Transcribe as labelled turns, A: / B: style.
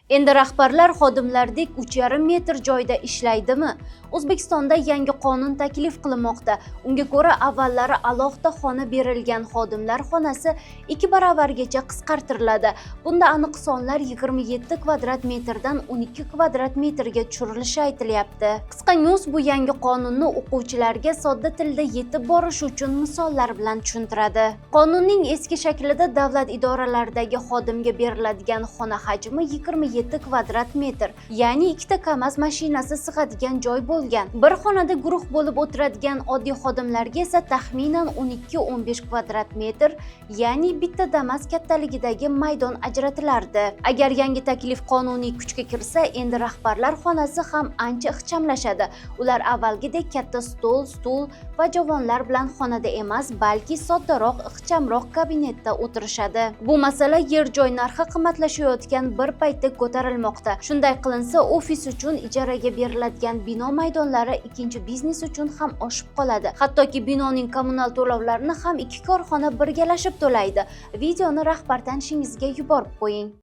A: Endi rahbarlar xodimlardek 3,5 metr joyda ishlaydimi? O'zbekistonda yangi qonun taklif qilinmoqda. Unga ko'ra, avvallari alohida xona berilgan xodimlar xonasi 2 baravargacha qisqartiriladi. Bunda aniq sonlar 27 kvadrat metrdan 12 kvadrat metrga tushirilishi aytilyapti. Qisqa News bu yangi qonunni o'quvchilarga sodda tilda yetib borishi uchun misollar bilan tushuntiradi. Qonunning eski shaklida davlat idoralaridagi xodimga beriladigan xona hajmi 27 kvadrat metr, ya'ni ikkita KAMAZ mashinasi sig'adigan joy bo'lgan. Bir xonada guruh bo'lib o'tiradigan oddiy xodimlarga esa taxminan 12-15 kvadrat metr, ya'ni bitta Damas kattaligidagi maydon ajratilardi. Agar yangi taklif qonuniy kuchga kirsa, endi rahbarlar xonasi ham ancha ixchamlashadi. Ular avvalgidek katta stol, stul va javonlar bilan xonada emas, balki soddaroq, ixchamroq kabinetda o'tirishadi. Bu masala yer joy narxi qimmatlashayotgan bir paytda ko'tarilmoqda. Shunday qilinsa, ofis uchun ijaraga beriladigan bino maydonlari ikkinchi biznes uchun ham oshib qoladi. Hattoki binoning kommunal to'lovlarini ham ikki korxona birgalashib to'laydi. Videoni rahbar tanishingizga yuborib qo'ying.